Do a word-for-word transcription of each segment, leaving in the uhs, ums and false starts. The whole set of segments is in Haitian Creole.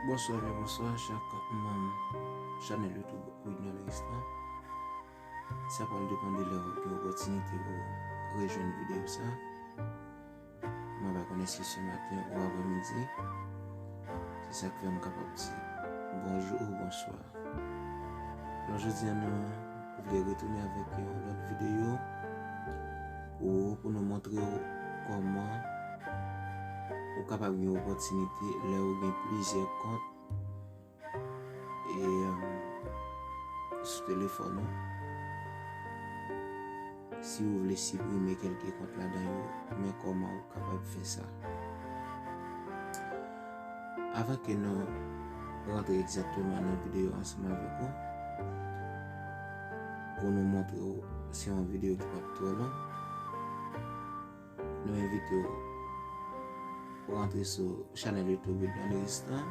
Bonswa, byen bonswa chak manm chanèl YouTube Widner Leristan. Sa pral depann de lè w gen opòtinite pou w rejwenn videyo sa. Mwen pa konn èske se maten ou aprèmidi. Se sa k fè m kapab di bonjou ou bonswa. Alò, jodi a, nou vle retounen avèk yon lòt videyo pou, pou nou montre w kòman ou kapab gen opòtinite lè ou gen plizyè kont e, um, sou telefòn ou. Si ou vle siprime kèlke kont ladan yo, men kòman ou kapab fè sa. Avan ke nou rantre egzakteman nan videyo ansanm avèk ou, pou nou montre w, se yon videyo ki p ap twò long. Nou envite w rantre sou chanèl YouTube Widner Leristan.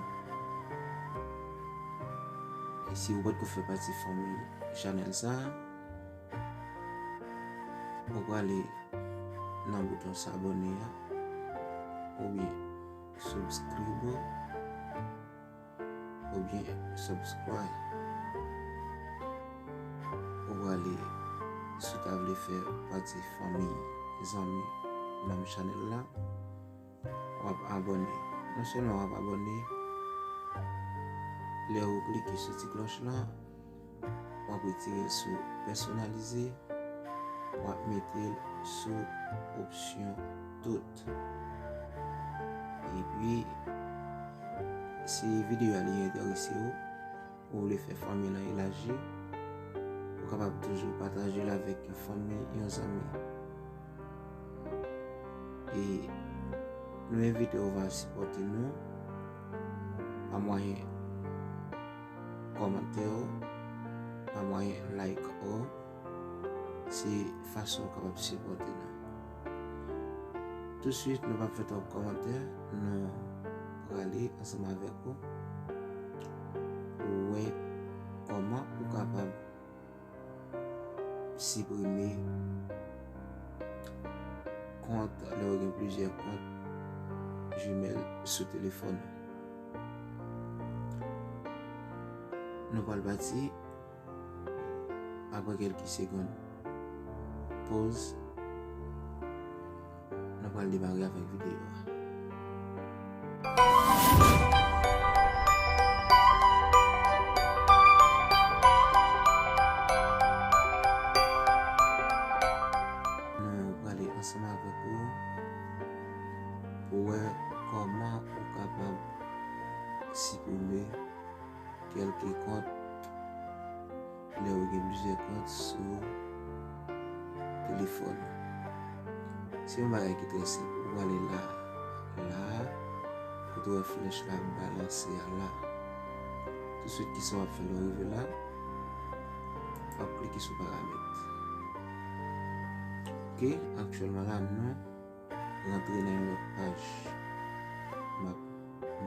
E si ou potko fè pati fanmi chanèl sa, ou prale nan bouton s'abonner a, oubyen subscribe, oubyen subscribe. Ou prale, si w ta vle fè pati fanmi, zanmi, manm chanèl la, w ap abòne. Non sèlman w ap abòne, lè ou klike sou ti klòch la, w ap retire l sou pèsonalize, w ap mete l sou opsyon tout. Epi, si videyo a li enterese w, ou vle fè fanmi lan elaji, ou kapab toujou pataje l avèk yon fanmi, yon zanmi. E nou envite w va sipòte nou pa mwayen kòmantè w, pa mwayen like w. Se fason w kapab sipòte nou. Tousuit, nou p ap fè twòp kòmantè, nou prale ansanm avèk ou pou wè kòman ou kapab siprime kont lè w gen plizyè kont Gmail sou telefòn ou. Nou pral pati apre kèlke segonn. Pause. Nou pral demare avèk videyo a. Nou prale ansanm avèk ou pou wè kòman ou kapab siprime kèlke kont lè ou gen plizyè kont sou telefòn ou. Se yon bagay ki trè senp. Ou prale la, la, kote w wè flèch la ap balanse a la. Tousuit, kisa w ap fè lè w rive la? W ap klike sou paramèt. Ok, aktyèlman la, nou rantre nan yon lòt paj. M ap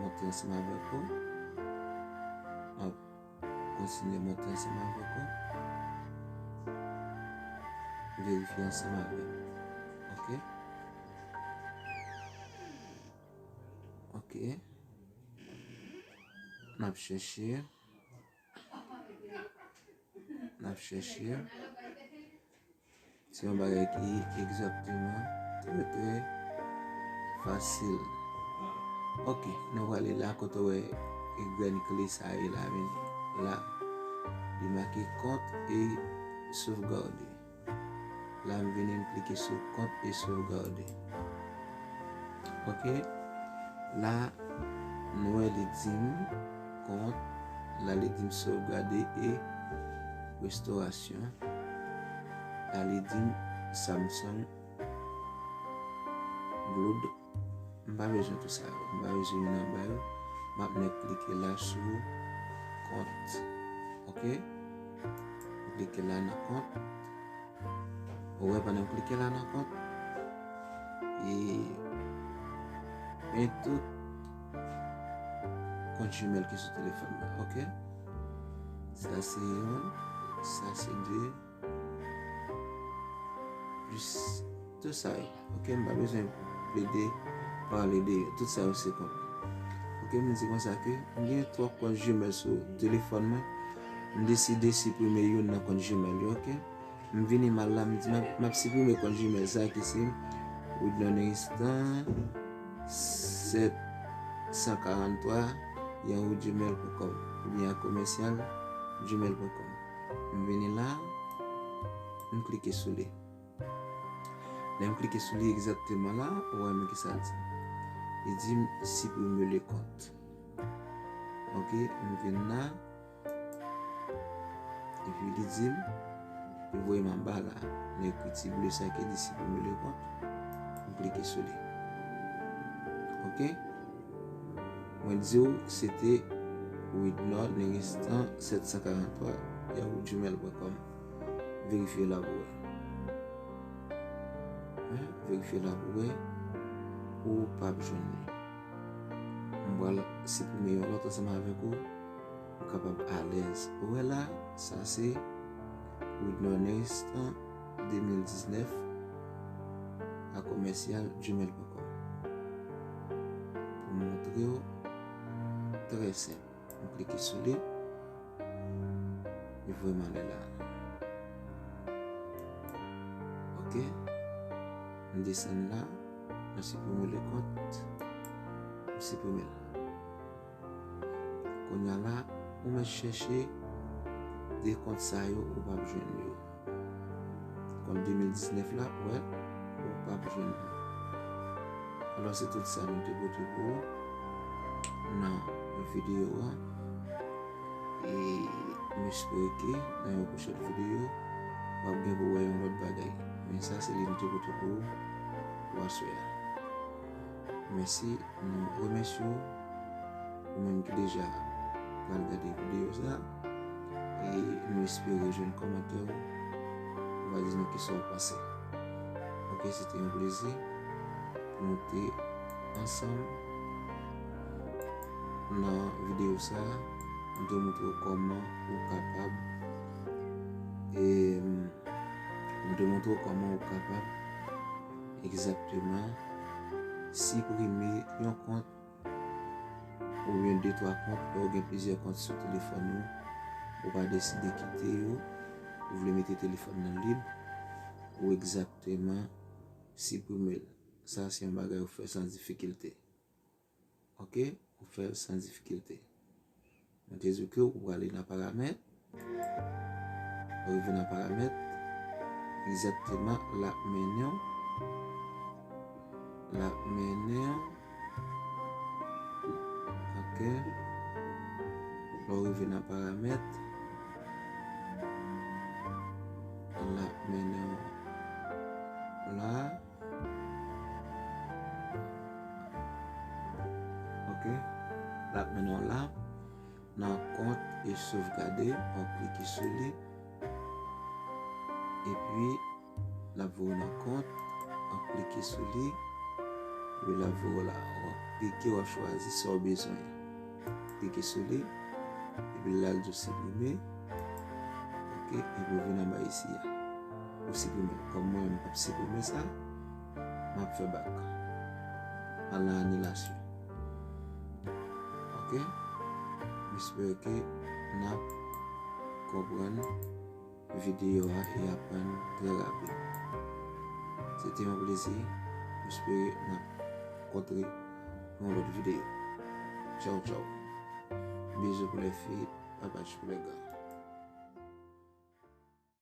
monte ansanm avèk ou. M ap kontinye monte ansanm avèk ou. Verifye ansanm avè m. Ok? Ok. N ap chèche. N ap chèche. Se yon bagay ki egzakteman trè, trè fasil. Ok, nou prale la kote w wè grenn kle sa ye la, men la, li make kont e sovgade. La, m vini, m klike sou kont e sovgade. Ok, la, nou wè li di m kont, la, li di m sovgade e restorasyon. La, li di m Samsung Glued. M pa bezwen tout sa yo. M pa bezwen youn anba yo. M ap nèk klike la sou kont. Ok? M klike la nan kont. Ou wè, pandan m klike la nan kont, e men tout kont Gmail ki sou telefòn mwen. Ok? Sa se youn, sa se de, plis tout sa yo. Ok, m pa bezwen plede pale de yo. Tout sa yo se kont mwen. Ok, m di konsa ke m gen twa kont Gmail sou telefòn mwen. M deside siprime youn nan kont Gmail yo, ok? M vini m al la, m di m ap, m ap siprime kont Gmail sa ki se Widnon Neristan sèt san karant twa yahoo gmail ponm kòm oubyen a commercial gmail ponm kòm. M vini la, m klike sou li. Lè m klike sou li egzakteman la, ou wè men ki sa l di. Li di m siprime le kont. Ok, m vin la. Epi li di m, li voye m anba la. Nan ekri ti ble sa ki di siprime le kont. M klike sou li. Ok? Mwen di w, se te Widnon Neristan sèt san karant twa yahoo gmail ponm kòm. Verifye la pou wè. Hein? Verifye la pou wè. Ou p ap jwenn li. M pral siprime yon lòt ansanm avèk ou. Ou kapab alèz. Ou wè la, sa se Widnon Neristan de mil diznèf a commercial gmail ponm kòm. Pou montre w, trè senp. M klike sou li. Li voye m ale la. Ok. M desann la. M siprime le kont. M siprime l. Kounye a la, ou mèt chèche de kont sa yo, ou p ap jwenn yo. Kont de mil diznèf la, ou wè, ou p ap jwenn li. Alò, se tout sa nou te pote pou ou nan videyo a. E m espere ke nan yon pwochèn videyo, w ap gen pou wè yon lòt bagay. Men sa, se li nou te pote pou ou pou aswè a. Mèsi, nou remèsye w. Ou menm ki deja pral gade videyo sa, e nou espere jwenn kòmantè w, ou va di nou kisa w panse. Ok, se te yon plezi pou nou te ansanm nan videyo sa. M te montre w kòman ou kapab, e m te montre w kòman ou kapab egzakteman siprime yon kont oubyen de twa kont, lè w gen plizyè kont sou telefòn ou, ou pa deside kite yo, ou vle mete telefòn nan lib, ou egzakteman siprime l. Sa se yon bagay ou fè san difikilte. Ok? Ou fè l san difikilte. Mwen te di w ke ou prale nan paramèt. Ou rive nan paramèt, egzakteman, l ap mennen w, l ap mennen w, ok, lè w rive nan paramèt, l ap mennen w la. Ok. L ap mennen w la. Nan kont e sovgade, w ap klike sou li. Epi, l ap voye w nan kont, w ap klike sou li. Epi, l ap voye w la. W ap klike, w ap chwazi sa w bezwen. Klike sou li. Epi, l al di w siprime. Ok, epi w vin anba isi a. Ou siprime. Kòm mwen, m p ap siprime sa, m ap fè bak. Al nan anilasyon. Ok? M espere ke n ap konprann videyo a e aprann trè rapid. Se te yon plezi. M espere n ap kontre nan yon lòt videyo. Tchaw, tchaw. Bizou pou lè fi, papach pou lè gran.